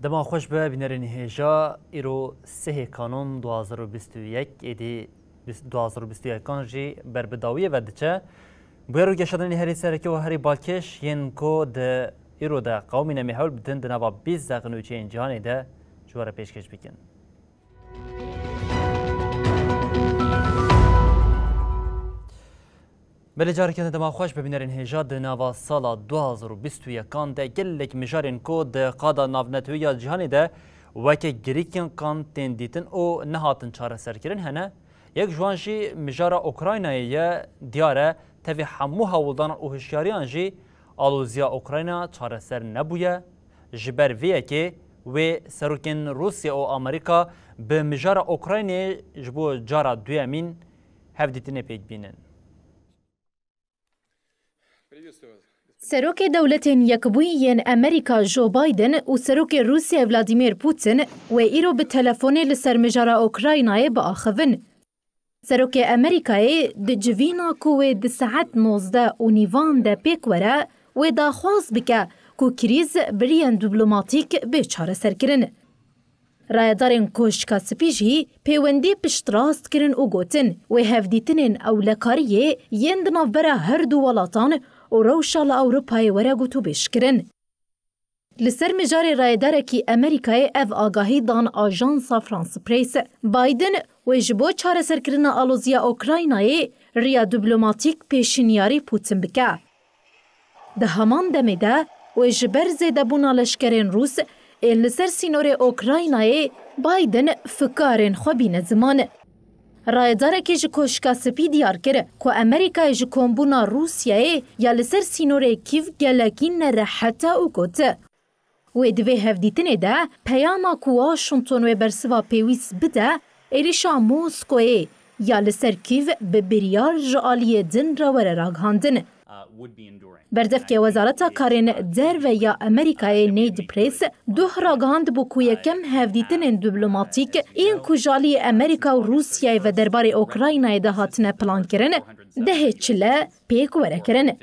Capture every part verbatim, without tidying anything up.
Dema xweş be, bînerên hêja, îro sehê Kanûn du hazar û bîst û yek, êdî bîst, du hazar û bîst û yekan jî ber bi dawiyê ve diçe. Bûyer û geşedanên herî sereke û herî balkêş yên ku di îro de qewimîne me hewl bidin di nava bîst zexin û nûçeyên cîhanê de ji we re pêşkêş bikin. Belê, careke din dema xweş be, bînerên hêja. Di nava sala du hazar û bîst û yekan de gelek mijarên ku di qada navnetewî ya cîhanê de weke girîkiyan tên dîtin û nehatin çareserkirin hene. Yek ji wan jî mijara Ukraynayê ye. Diyar e, tevî hemû hewldanan û hişyariyan jî aloziya Ukrayna çareser nebûye. Ji ber vê yekê wê serokên Rûsya û Amerîka bi mijara Ukraynayê ji bo cara duyemîn hevdîtinê pêk bînin. Serokê Dewletên Yekbûyî yên Amerîka Joe Biden û Serokê Rûsya Vladimir Putin wê îro bi telefonê li ser mijara Ukraynayê biaxivin. Serokê Amerîkayê di civîna ku wê di saet nozdeh û nîvan de pêk were, wê daxwaz bike ku krîz bi riyên diplomatîk bê çareserkirin. Rayedarên Koşka Spî jî pêwendî piştrast kirin û gotin, wê hevdîtinên ewlekariyê yên di navbera her du welatan û rewşa li Ewropayê were gotûbêj kirin. Li ser mijarê rayedarekî Amerîkayê ev agahî dan ajansa France Press. Biden wê ji bo çareserkirina aloziya Ukraynayê riya diplomatîk pêşinyarî Putin bike. Di heman demê de wê ji ber zêdebûna leşkerên Rûs ên li ser sînorê Ukraynayê Biden fikarên xwe bîne ziman. Rayedarekî ji Koşka Spî diyar kir ku Amerîkayê ji kombûna Rûsyayê ya li ser sînorê Kîv gelekî nerehet e û got, wê di vê hevdîtinê de peyama ku Washington wê bersiva pêwîst bide êrîşa Moskoyê ya li ser Kîv bi biryar ji aliyê din re were ragihandin. Berdevkê Wezareta Karên Derve ya Amerîkayê Ned Price duh ragihandibû ku yekem hevdîtinên diplomatîk yên ku ji aliyê Amerîka û Rûsyayê ve derbarê Ukraynayê de hatine plankirin, dehê çile pêk were kirin.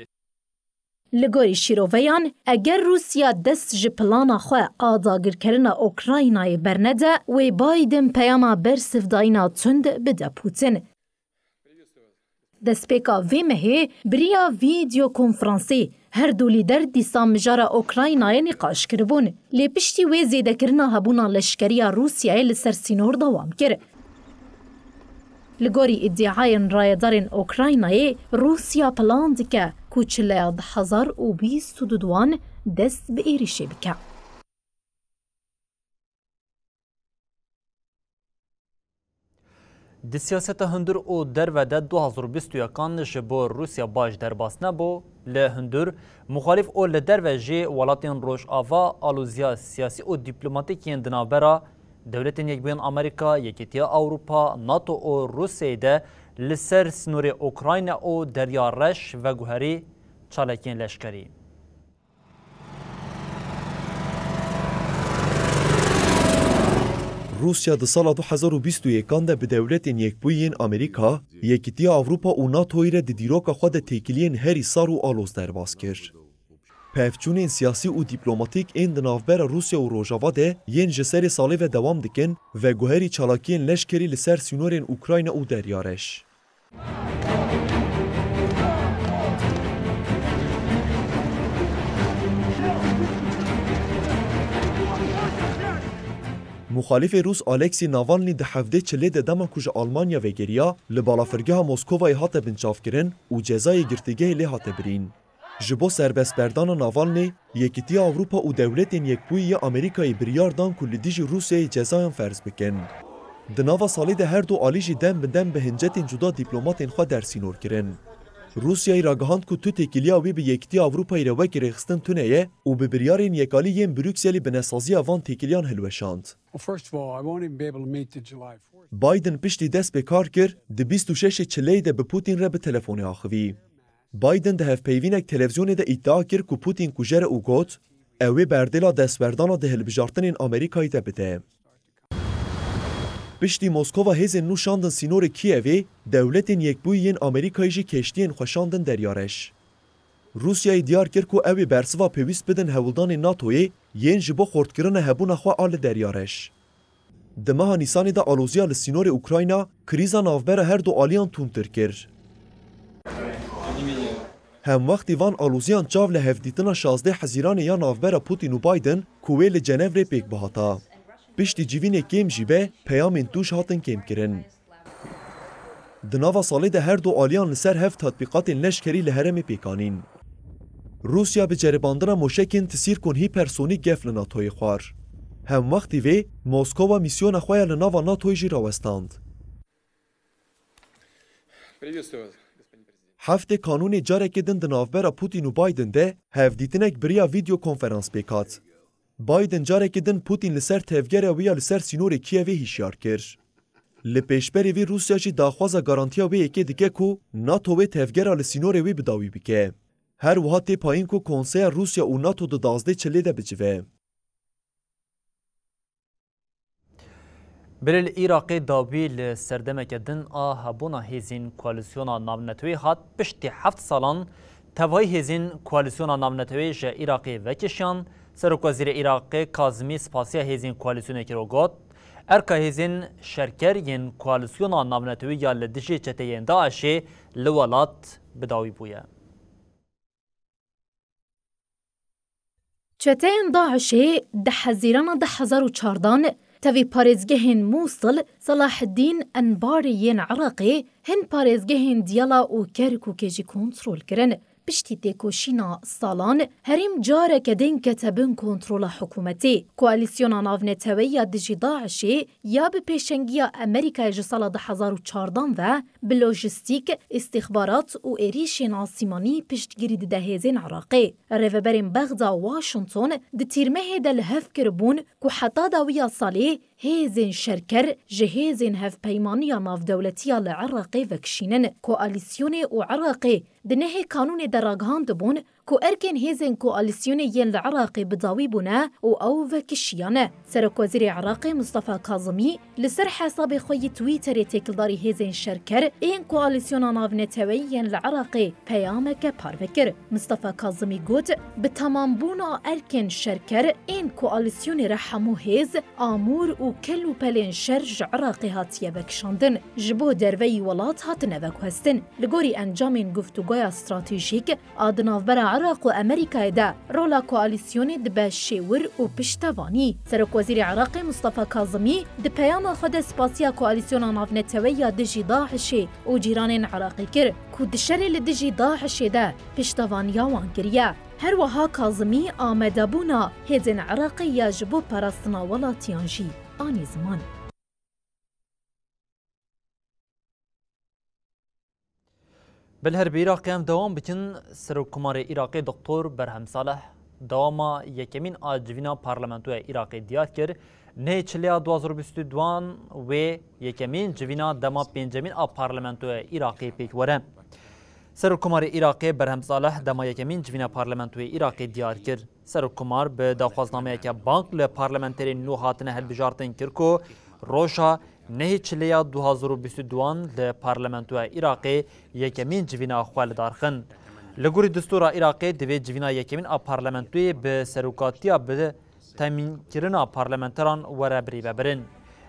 Li gorî şîroveyan, eger Rûsya dest ji plana xwe a dagirkerina Ukraynayê bernede, wê Biden peyama bersivdayîna tund bide Putin. Destpêka vê mehê bi riya vîdeo konferansê her du lîder dîsa mijara Ukraynayê nîqaş kiribûn. Lê piştî wê zêdekirina hebûna leşkeriya Rûsyayê li ser sînor dewam kir. Li gorî îdiayên rayedarên Ukraynayê, Rûsya plan dike ku çileya du hezar û bîst û duduan dest bi êrîşê bike. Di siyaseta hundir û derve de du hazar û bîst û yekan ji bo Rûsya baş derbas nebû. Li hundir, muxalîf û li derve jî welatên Rojava aloziya siyasî û dîplomatîk yên di navbera Dewletên Yekbûyên Amerîka, Yekîtiya Ewropa, NATO û Rûsyayê de li ser sînorê Ukrayna û Derya Reş veguherî çalakiyên leşkerî. Rûsya di sala du hezar û bîst û yekan de bi Dewletên Yekbûyî yên Amerîka, Yekîtiya Ewropa û NATOyê re di dîroka xwe de têkiliyên herî sar û aloz derbas kir. Pevçûnên siyasî û dîplomatîk ên di navbera Rûsya û Rojava de yên ji serê salê ve dewam dikin, veguherî çalakiyên leşkerî li ser sînorên Ukrayna û Derya Reş. Muxalîfê Rûs Alexei Navalny di hevdê çilê de dema ku ji Almanya vegeriya, li balafirgeha Moskovayê hate binçavkirin û cezayê girtîgehê lê hate birîn. Ji bo serbestberdana Navalny, Yekîtiya Ewropa û Dewletên Yekbûyî ya Amerîkayê biryar dan ku li dijî Rûsyayê cezayan ferz bikin. Di nava salê de her du alî jî dem bi dem bi hincetên cuda dîplomatên xwe dersînor kirin. Rûsyayê ragihand ku tu têkiliya wê bi Yekîtiya Ewropayê re wekî rêxistin tune ye û bi biryarên yekalî yên Brukselê binesaziya van têkiliyan hilweşand. Well, first of all, I won't even be able to meet the July fourth. Biden piştî dest pê kar kir, di bîst û şeşê Çileyê de bi Putin re bi telefonê axivî. Biden di hevpeyvînek televîzyonê de îdia kir ku Putin kujere û got, ew ê berdêla destwerdana di hilbijartinên Amerîkayê de bide. Piştî Moskova hêzên nû şandin sînorê Kîevê, Dewletên Yekbûyî yên Amerîkayê jî keştiyên xwe şandin Derya Reş. Rûsyayê diyar kir ku ew ê bersiva pêwîst bidin hewldanên NATOyê yên ji bo xurtkirina hebûna xwe a li Derya Reş. Di meha Nîsanê de aloziya li sînorê Ukrayna krîza navbera her du aliyan tundtir kir. Hemwextî van aloziyan çav li hevdîtina şazdeh Hezîranê ya navbera Putin û Biden ku wê li Cenevrê pêk bihata. Piştî civînê kêm jî be, peyamên tûj hatin kêmkirin. Di nava salê de her du aliyan li ser hev tatbîqatên leşkerî li herêmê pêk anîn. Rûsya bi ceribandina moşekên tisîrkon hîpersonîk gef li NATOyê xwar. Hemwextî vê, Moskova mîsyona xwe ya li nava NATOyê jî rawestand. Heftê Kanûnê careke din di navbera Putin û Biden de hevdîtinek bi riya vîdeo konferans pêk hat. Biden careke din Putin li ser tevgera wê ya li ser sînorê Kîevê hişyar kir. Li pêşberî vê Rûsya jî daxwaza garantiya wê yekê dike ku NATO wê tevgera li sînorê wê bi dawî bike. Her wiha tê payîn ku Konseya Rûsya û NATO di duwazdeh Çilê de bicive. Belê li Iraqê dawî li serdemeke din a hebûna hêzên koalîsyona navneteweyî hat. Piştî heft salan tevayî hêzên koalîsyona navneteweyî ji Iraqê vekişiyan. Serokwezîrê Iraqê Kazimî spasiya hêzên koalîsyonê kir û got, erka hêzên şerker yên koalîsyona navneteweyî ya li dijî çeteyên DAIŞê li welat bi dawî bûye. Çeteyên DAIŞê di Hezîrana du hezar û çardan tevî parêzgehên Mûsil, Selaheddîn, Enbarê yên Iraqê, hin parêzgehên Diyala û Kerkûkê jî kontrol kirin. Piştî têkoşîna salan, herêm careke din kete bin kontrola hikûmetê. Koalîsyona navneteweyî ya dijî DAIŞê ya bi pêşengiya Amerîkayê ji sala du hezar û çardan ve bi lojîstîk, îstîxbarat û êrîşên asîmanî piştgirî dide hêzên Iraqê. Rêveberên Bexda û Washington di tîrmehê de li hev kiribûn ku heta dawiya salê hêzên şerker ji hêzên hevpeymaniya navdewletî ya li Iraqê vekişînin. Koalîsyonê û Iraqê di nehê kanûnê de ragihandibûn ku erkên hêzên koalîsyonê yên li Iraqê bi dawî bûne û ew vekişiyane. Serokwezîrê Iraqê Mustafa Kazimî li ser hesabê xwe yî Twitterê têkildarî hêzên şerker ên koalîsyona navneteweyî yên li Iraqê peyameke parve kir. Mustafa Kazimî got, bi temambûna erkên şerker ên koalîsyonê re hemû hêz, amûr û kel û pelên şer ji Iraqê hatiye vekişandin, ji bo derveyî welat hatine veguhestin. Li gorî encamên guftûgoya stratejîk a di navbera Iraq û Amerîkayê de rola koalîsyonê dibe şêwir û piştevanî. Serokwezîrê Iraqê Mustafa Kazimî di peyama xwe de spasiya koalîsyona navneteweyî ya dijî DAIŞê û cîranên Iraqê kir ku di şerê li dijî DAIŞê de piştevaniya wan kiriye. Her wiha Kazimî amadebûna hêzên Iraqê ya ji bo parastina welatiyan jî anî ziman. Bi li her bi Iraqê em dewam bikin. Serokkomarê Iraqê Doktor Berhem Salih dewama yekemîn a civîna parlamentoya Iraqê diyar kir. Nehê Çileya du hazar û bîst û duan wê yekemîn civîna dema pêncemîn a parlamentoya Iraqê pêk were. Serokkomarê Iraqê Berhem Salih dema yekemîn civîna parlamentoyê Iraqê diyar kir. Serokkomar bi daxwaznameyeke bang li parlamenterên nû hatine hilbijartin kir ku roja nehê Çileya du hazar û bîst û duan li parlamentoya Iraqê yekemîn civîna xwe li dar xin. Li gorî destûra Iraqê divê civîna yekemîn a parlamentoyê bi serokatiya bi temînkirina parlamenteran were birêvebirin.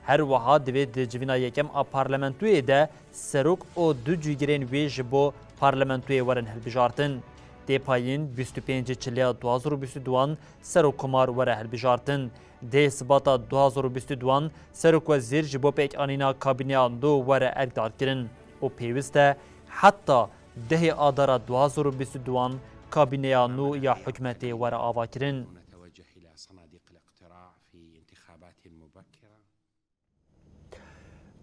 Her wiha divê di civîna yekem a parlamentoyê de serok û du cîgirên wê ji bo parlamentoyê werin hilbijartin. Tê payîn bîst û pêncê Çileya du hazar û bîst û duan serokkomar were hilbijartin. Dehê Sibata du hazar û bîst û duan serokwezîr ji bo pêkanîna kabîneya nû were erkdarkirin û pêwist e heta dehê Adara du hazar û bîst û duan kabîneya nû ya hikûmetê were avakirin. نتوجه إلى صناديق الاقتراع في انتخابات مبكرة.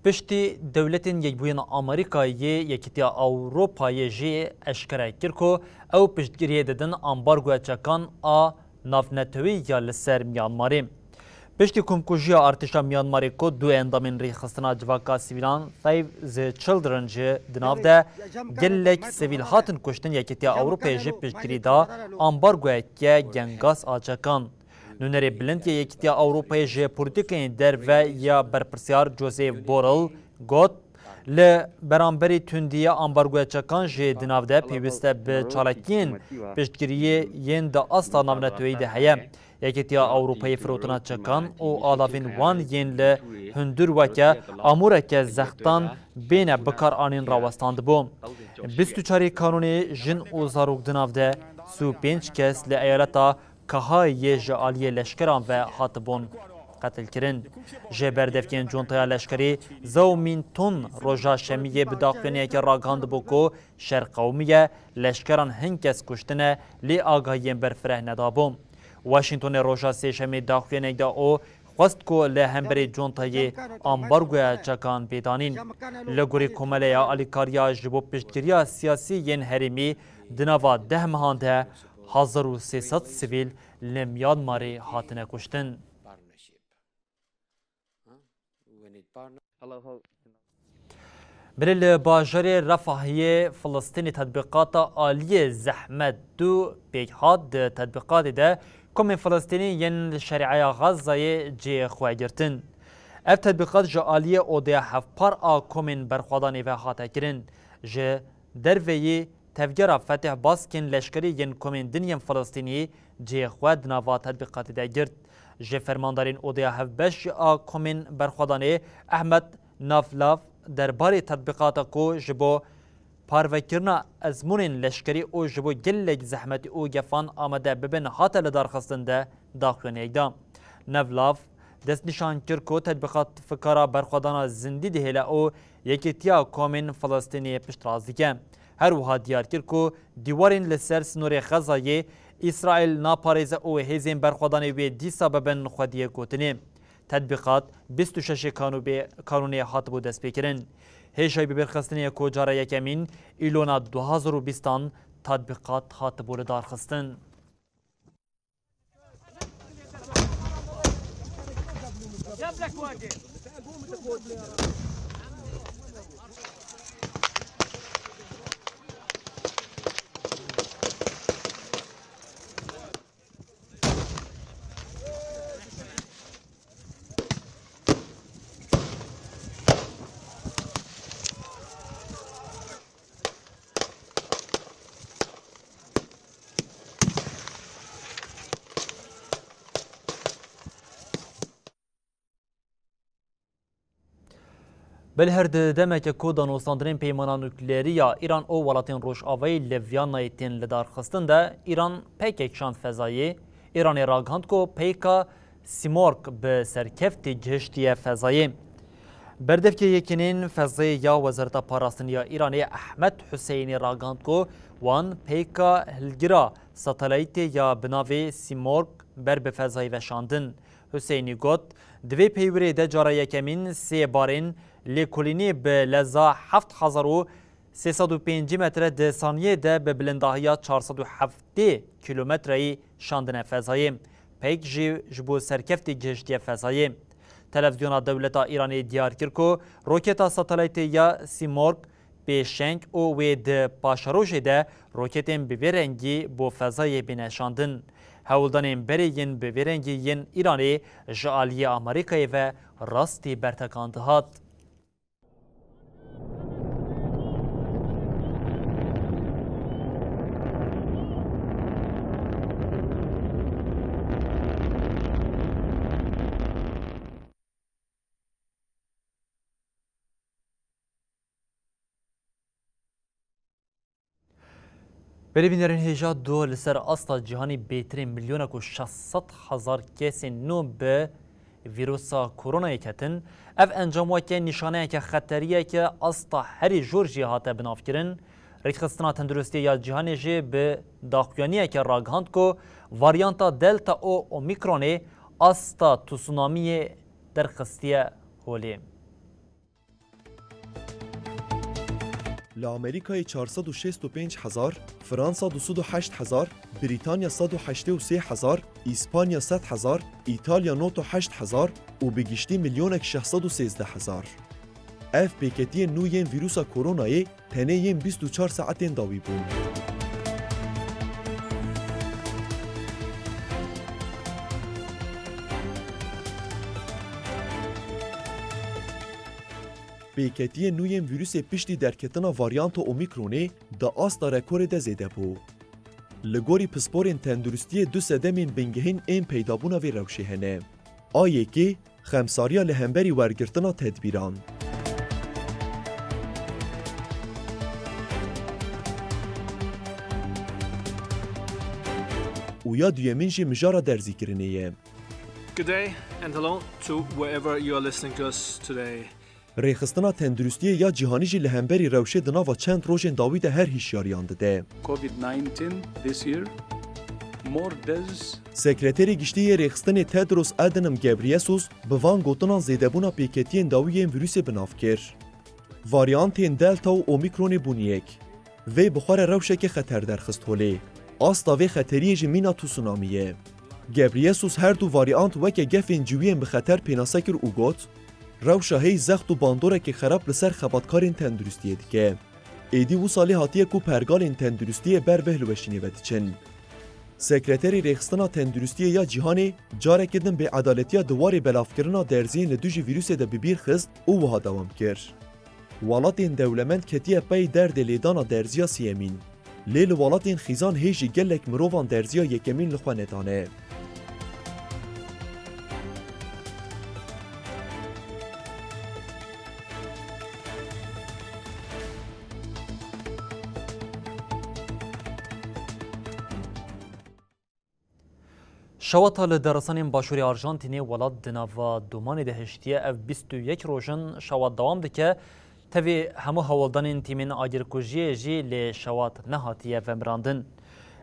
Piştî Dewletên Yekbûyî yên Amerîkayê, Yekîtiya Ewropayê jî eşkere kir ku ew piştgiriyê didin ambargoya çekan a navneteweyî ya li ser Myanmarê. Piştî komkujiya artêşa Myanmarê ku du endamên rêxistina civaka sivîlan Save the Children ji di nav de gelek sivîl hatin kuştin, Yekîtiya Ewropayê jî piştgirî da ambargoyeke gengas a çekan. Nûnerê bilind yê Yekîtiya Ewropayê ji polîtîkayên derve ya berpirsiyar Josep Borrell got, li beramberî tundiyê ambargoya çekan jî di nav de pêwîst e bi çalakiyên piştgiriyê yên di asta navneteweyî de heye. Yekîtiya Ewropayê firotina çekan û alavên wan yên li hundir weke amûreke zextan bêne bikaranîn rawestandibû. Bîst û çarê Kanûnê jin û zarok di nav de sî û pênc kes li eyaleta Kahayê ji aliyê leşkeran ve hatibûn qetilkirin. Ji ber devkên cuntaya leşkerî Zaw Min Tun roja Şemiyê bi daxuyaniyekê ragihandibû ku şer qewimiye, leşkeran hin kes kuştine, lê agahiyên berfireh nedabû. Washingtonê roja Sêşemê daxuyanek da û xwest ku li hemberî cuntayê ambargoya çekan bê danîn. Li gorî Komeleya Alîkariya ji bo Piştgiriya Siyasî yên Herêmî, di nava deh mehan de hezar û sê sed sivîl li Myanmarê hatine kuştin. Belê li bajarê Refahiyê Filistînê tetbîqata aliyê zehmet du pêk hat. Di tetbîqatê de komên Filistînî yên li şerîeya Xezayê cihê xwe girtin. Ev tetbîqat ji aliyê odeya hevpar a komên berxwedanê ve hate kirin. Ji derveyî tevgera Fetih Baskên leşkerî yên komên din yên Filistînî cihê xwe di nava tetbîqatê de girt. Ji fermandarên odeya hevbeş a komên berxwedanê Ehmed Navlav derbarê tetbîqata ku ji bo parvekirina ezmûnên leşkerî û ji bo gelek zehmetî û gefan amade bibin hate lidarxistin de daxuyaniyek da. Navlav destnîşan kir ku tetbîqat fikara berxwedana zindî dihêle û yekîtiya komên Filistînê piştrast dike. Her wiha diyar kir ku dîwarên li ser sinorê Xezayê Îsraîl naparêze û hêzên berxwedanê wê dîsa bibin xwediyê gotinê. Tetbîqat bîst û şeşê Kanûbê-, Kanûnê hatibû destpêkirin. Hêjayî bibêrxistinê ku cara yekemîn Îlona du hazar û bîstan tatbîqat hatibû lidarxistin. Belê her di demeke ku danûstandinên peymana nukleerî ya Îran û welatên Rojavayê li Viyanayê tên lidarxistin de, Îran peykek şand fezayê. Îranê ragihand ku peyka Simorg bi serkeftî gihiştiye fezayê. Berdevkê Yekînên Fezayê ya Wezareta Parastinê ya Îranê Ehmed Huseyinî ragihand ku wan peyka hilgira satelaytê ya bi navê Simorg ber bi fezayê ve şandin. Huseyinî got, di vê peywirê de cara yekemîn sê barên lêkolînî bi leza heft hezar û sê sed û pêncî metre di saniyê de bi bilindahiya çar sed û heftê kîlometreyî şandine fezayê. Peyk jî ji bo serkeftî gihiştiye fezayê. Televîzyona dewleta Îranê diyar kir ku roketa satelaytê ya Simorg pêşeng û wê di paşerojê de roketên bi vê rengî bo fezayê bîne şandin. Hewldanên berê yên bi vê rengî yên Îranê ji aliyê Amerîkayê ve rastî bertekan dihat. Belê bînerên hêja, du li ser asta cîhanê bêtirên milyonek û şeş sed hezar kesên nû bi vîrusa koronayê ketin. Ev encam weke nîşaneyeke xeteriyeke asta herî jor jî hate binavkirin. Rêkxistina Tenduristiyê ya Cîhanê jî bi daxuyaniyeke ragihand ku varyanta Delta û Omîkronê asta tsunamiyê derxistiye holê. Li Amerîkayê çar sed û şêst û pênc hezar, Fransa du sed û heşt hezar, Brîtanya sed û heştê û sê hezar, Îspanya sed hezar, Îtalya nod û heşt hezar û bi giştî milyonek şeş sed û sêzdeh hezar. Ev pêketiyên nû yên vîrusa koronayê tenê yên bîst û çar saetên dawî bûn. Pêketiyên nû yên vîrusê piştî derketina varyanta Omîkronê di asta rekorê de zêde bû. Li gorî pisporên tenduristiyê du sedemên bingehîn ên peydabûna vê rewşê hene. A yekê, xemsariya li hemberî wergirtina tedbîran. Û ya duyemîn jî mijara derzîkirinê ye. Good day and hello to wherever you are listening to us today. Rêxistina Tenduristiyê ya Cîhanî jî li hemberî rewşê di nava çend rojên dawî de her hişyariyan dide. COVID nineteen this year, more deaths. Sekreterê Giştî yê Rêxistinê Tedros Adhanom Ghebreyesus bi van gotinan zêdebûna pêketiyên dawî yên vîrusê bi nav kir. Varyantên Delta û Omîkronê bûn yek. Vê bi xwe re rewşeke xeter derxist holê. Asta vê xeteriyê jî mîna tsunamî ye. Ghebreyesus her du varyant weke gefên ciwiyên bi xeter pênase kir û got, rewşa hêj zext û bandorekê xerab li ser xebatkarên tenduristiyê dike. Êdî wisa lê hatiye ku pergalên tenduristiyê ber vê hilweşînê ve diçin. Sekreterê Rêxistina Tenduristiyê ya Cîhanê careke din bêedaletiya di warê belavkirina derziyên li dijî vîrusê de bi bîr xist û wiha dewam kir, welatên dewlemend ketiye pey derdê lêdana derziya sêyemîn. Lê li welatên xîzan hê jî gelek mirovan derziya yekemîn li xwe nedane. Şewata li daristanên başûrê Arjantînê welat di nava domanê de hiştiye. Ev bîst û yek roj in şewat dewam dike. Tevî hemû hewldanên tîmên agirkujiyê jî lê şewat nehatiye vemirandin.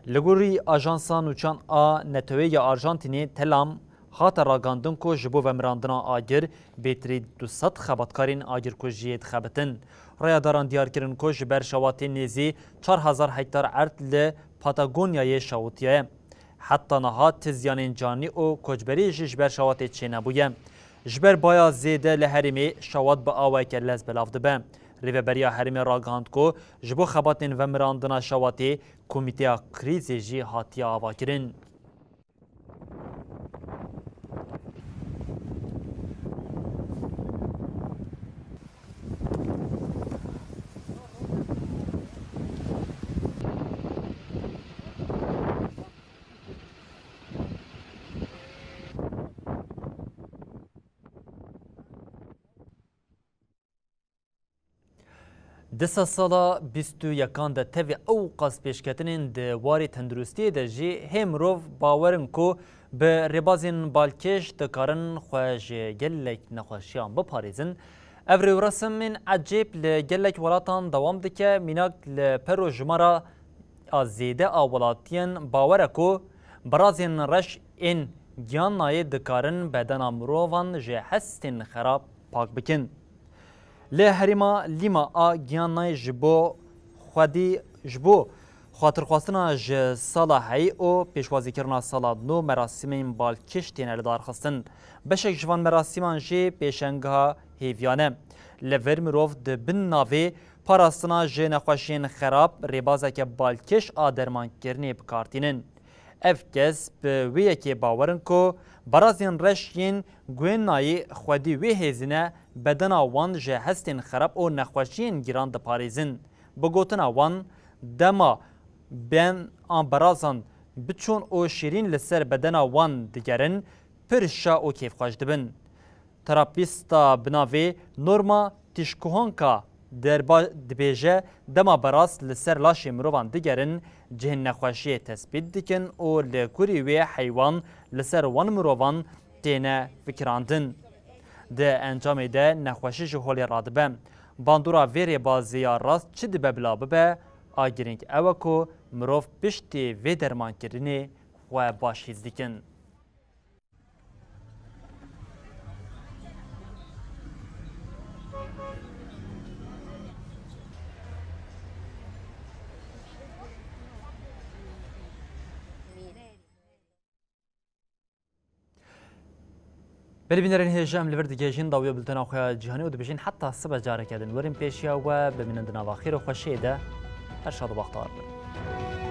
Li gorî ajansa nûçan a Neteweyê ya Arjantînê, TELAM, hate ragandin ku ji bo vemirandina agir bêtirî du sed xebatkarên agirkujiyê dixebitin. Rayadaran diyar kirin ku ji ber şewatê nêzî çar hezar hektar erd li Patagonyayê şewitiye. Heta niha ti ziyanên canî û koçberî jî ji ber şewatê çênebûye. Ji ber baya zêde li herêmê şewat bi aweke lez belav dibe. Rêveberiya herêmê ragihand ku ji bo xebatên vemirandina şewatê komîteya krîzê jî hatiye avakirin. Disa sala bîst û yekan de tevî ew qas pêşketinên di warê tenduristiyê de jî hê mirov bawer in ku bi rêbazên balkêş dikarin xwe ji gelek nexweşiyan biparêzin. Ev rêwresimên ecêb li gelek welatan dewam dike, mînak li Peru jimara a zêde a welatiyên bawer e ku birazên reş ên giyanayê dikarin bedena mirovan ji hestên xerab pak bikin. Li herêma Lîma a giyanayê ji bo xwedî, ji bo xatirxwestina ji sala heyî û pêşwazîkirina sala nû merasîmên balkêş têne lidarxistin. Beşek ji van merasîman jî pêşengeha hêviyan e. Li vir mirov di bin navê parastina ji nexweşiyên xerab rêbazeke balkêş a dermankirinê bi kar tînin. Ev kes bi wê yekê bawer in ku berazên reş yên guênayê xwedî wê hêzî ne bedena wan ji hestên xerab û nexweşiyên giran diparêzin. Bi gotina wan, dema ben an berazan biçûn û şîrîn li ser bedena wan digerin, pir şa û kêfxweş dibin. Terapîsta bi navê Norma Tişkuhanka derba dibêje, dema beraz li ser laşê mirovan digerin, cihên nexweşiyê tespît dikin û li gorî wê heywan li ser wan mirovan têne fikirandin. Di encamê de nexweşî ji holê radibe. Bandora vê rêbazê ya rast çi dibe bila bibe, a girîng ew e ku mirov piştî vê dermankirinê xwe baş hîs dikin. Li bînerên hêja em li vir digihêjin dawiya bultena xwe ya cîhanî û dibêjin heta sibe careke din werin pêşiya we, bimînin di nava xêr û xweşiyê de. Her şad û bextewar bin.